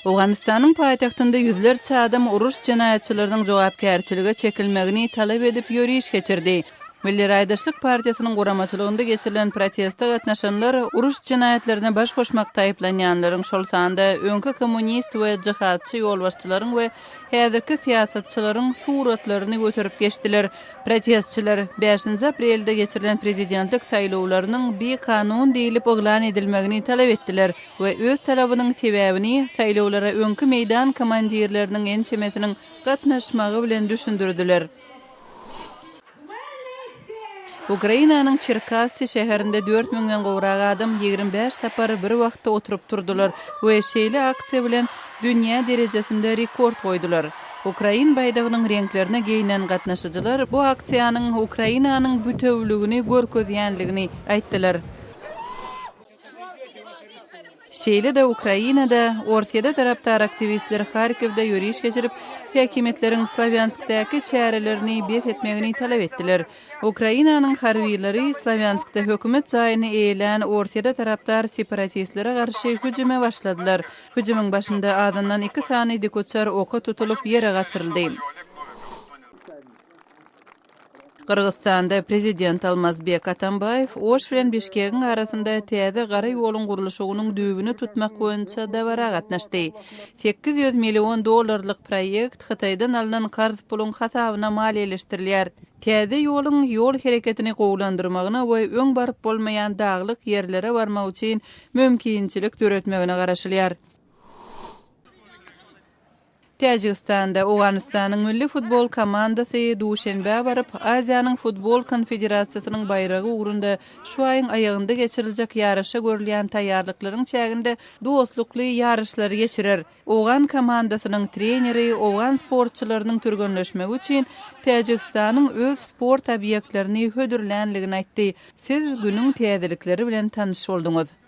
Owganystanyň paýtagtynda ýüzlerçe adam uruş jenaýatçylarynyň jogapkärçilige çekilmegini talap edip ýöriş geçirdi. Milli raýdaşlyk partiýasynyň guramaçylygynda geçirilen proteste gatnaşanlar uruş jenaýatlaryna baş goşmakda aýyplanýanlaryň, şol sanda öňki kommunist we jihadçy ýolbaşçylaryň we häzirki syýasatçylaryň suratlaryny göterip geçdiler. Protestçiler bäşinji aprelde geçirilen prezidentlik saýlawlarynyň bikanun diýlip yglan edilmegini talap etdiler we öz talabynyň sebäbini saýlawlara öňki meýdan komandirleriniň ençemesiniň gatnaşmagy bilen düşündirdiler. Ukrainanyň Çerkassy şäherinde dört müňden gowrak adam 25 sapar bir wagtda oturyp turdular we şeýle aksiýa bilen dünýä derejesinde rekord goýdular. Ukrain baýdagynyň reňklerine geýnen gatnaşyjylar bu aksiýanyň Ukrainanyň bütewüligini görkezýänligini aýtdylar. Şeýle-de Ukrainada Orsýete tarapdar aktiwistler Harkiwde ýöriş geçirip, häkimiýetleriň Slawýanskdaky çärelerini bes etmegini talap etdiler. Ukrainanyň harbylary Slawýanskda hökümet jaýyny eýelän Orsýete tarapdar separatistlere garşy hüjüme başladylar. Hüjümiň başynda azyndan iki sany dikuçar oka tutulyp ýere gaçyryldy. Gyrgyzystanda prezident Almazbek Atambaýew Oş bilen Bişkegiň arasynda täze gara ýoluň gurluşygynyň düýbüni tutmak boýunça dabara gatnaşdy. 800 million dollarlyk proýekt Hytaýdan alnan karz puluň hasabyna maliýeleşdirilýär. Täze ýoluň ýol hereketini gowulandyrmagyna we öň baryp bolmaýan daglyk ýerlere barmak üçin mümkinçilik döretmegine garaşylýar. Täjigistanda Owganystanyň milli futbol komandasy Duşenbä baryp, Aziýanyň futbol konfederasiýasynyň baýragy ugrunda şu aýyň aýagynda geçiriljek ýaryşa görülýän taýýarlyklaryň çäginde dostlukly ýaryşlary geçirer. Owgan komandasynyň treneri owgan sportçylarynyň türgenleşmegi üçin Täjigistanyň öz sport obýektlerini hödürlänligini aýtdy. Siz günüň täzelikleri bilen tanyş bolduňyz.